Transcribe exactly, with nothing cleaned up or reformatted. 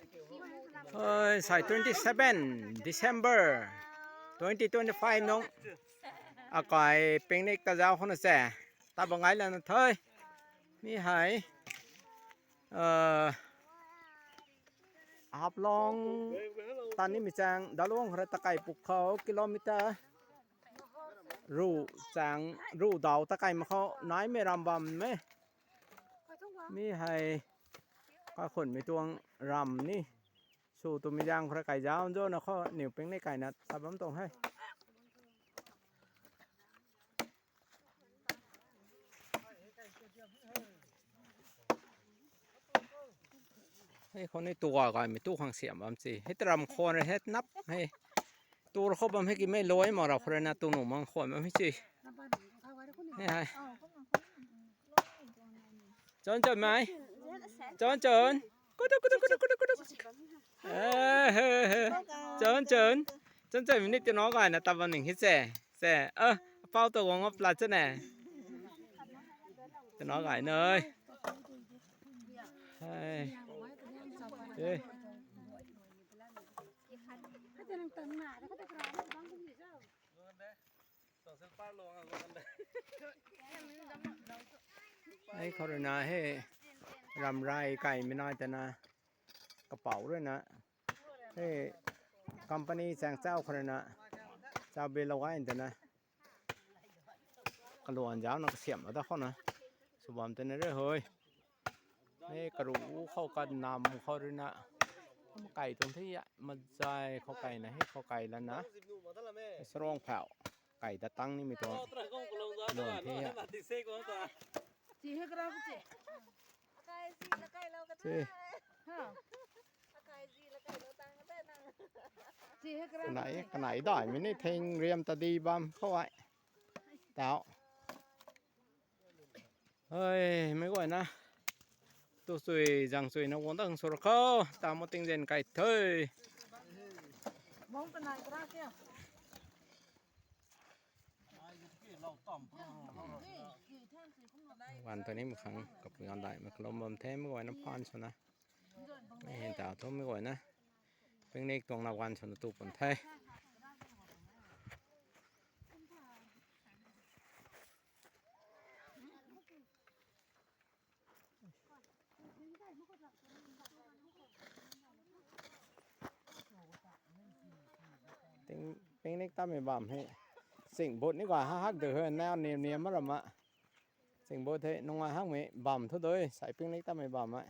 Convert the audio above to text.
Oi, sai twenty seven December twenty twenty five nung akai picnic ta zau khou na se. Ta bangai lana thoi. Mi hei. Uh, Haflong tani mi chang Dalong khou rui takai puk khou kilometer ru chang ru dau takai ma khou naimei ram bam me. Mi hei kakhunmei tuang ram ni. Sw twmei zaeng khou rui kai zau nzo na khou niw ping ni kaina tat bam tuang he. Hei khou ni tua gaymei tu khang siam bam si. Hei taram khwan rui hei nap hei. Tur khou bam hei kimei luai mak rap khou rui na tu nuh mang khwan bam hei si. Hei hei. Chon chon mai. Chon chon. Kudu kudu kudu kudu kudu. Chon chon. Chon chon minute tino gayna tabang ning hi se. Se. Apau tu guang plat chane. Tino gay noi. Hai. Hei khou rui na hei ramrai kaimei nai tana kapau rui na hei company chaeng chau khou rui na chau bilou gay tana kaluan zaucna kasiamhlou da khou na sw bam tana re hoi. Hei karu khou kanam khou rui na kai tuang the mazai khou kaina hei khou kai lana sarong phau kai ta tang nimei tuang luan the. Kanai daimei ni thing riam ta di bam khou ai tau. Hei meic guayna tu chui zang chuina guang dang sw ra khou ta mo tingzen kai the. Gan ta ni makhang kapui ganv daihmei kalum bam the meic guayna phaan swna. Mei hei ta thu meic guayna picnic tuang na gan swna tu pun the. Picnic tamei bam hei chingbut ni gay hak hak de he nau niam niam ma ram a. Chingbut hei nungai hakmei bam thu dui sai picnic tamei bam e.